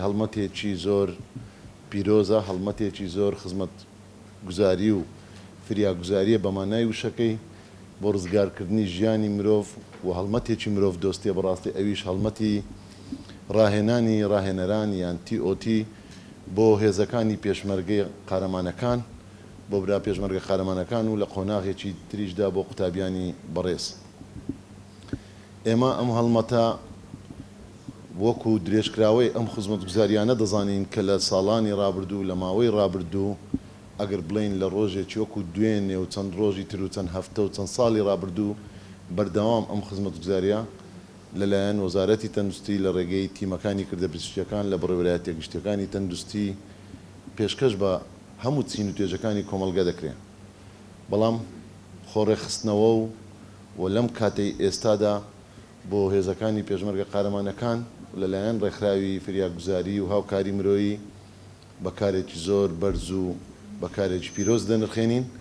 هەڵمەتێکی زۆر پیرۆزە، هەڵمەتێکی زۆر خزمەتگوزاری و فریاگوزارییە بە مانای وشەکەی بۆ ڕزگارکردنی ژیانی مرۆڤ و هەڵمەتێکی مرۆڤ دۆستیە بەڕاستی ئەویش هەڵمەتی ڕاهێنانی ڕاهێنەران یان TOT بۆ هێزەکانی پێشمەرگەی قارەمانەکان بۆ برا پێشمەرگە قارەمانەکان و لە قۆناغێکی تریشدا بۆ قوتابیانی بەڕێز. ئێمە ئەم هەڵمەتە وەکو درێژکراوەی ئەم خزمەتگوزارییانە دەزانین کە لە ساڵانی ڕابردوو، لە ماوەی ڕابردوو، ئەگەر بڵێین لە ڕۆژێکی وەکو دوێنێ و چەند ڕۆژی تر و چەند هەفتە و چەند ساڵی ڕابردوو بەردەوام ئەم خزمەتگوزارییە لە لایەن وەزارەتی تەندروستی لە ڕێگەی تیمەکانی کردە پزیشکییەکان لە بەڕێوەبەرایەتیە گشتییەکانی تەندروستی پێشکەش بە هەموو چین و توێژەکانی کۆمەڵگە دەکرێ. بەڵام خۆڕێکخستنەوە و و لەم کاتەی ئێستادا بۆ هێزەکانی پێشمەرگە قارەمانەکان لە لایەن ڕێکخراوی فریاگوزاری و هاوکاری مرۆیی بە کارێکی زۆر بەرز و بە کارێکی پیرۆز دەنرخێنین.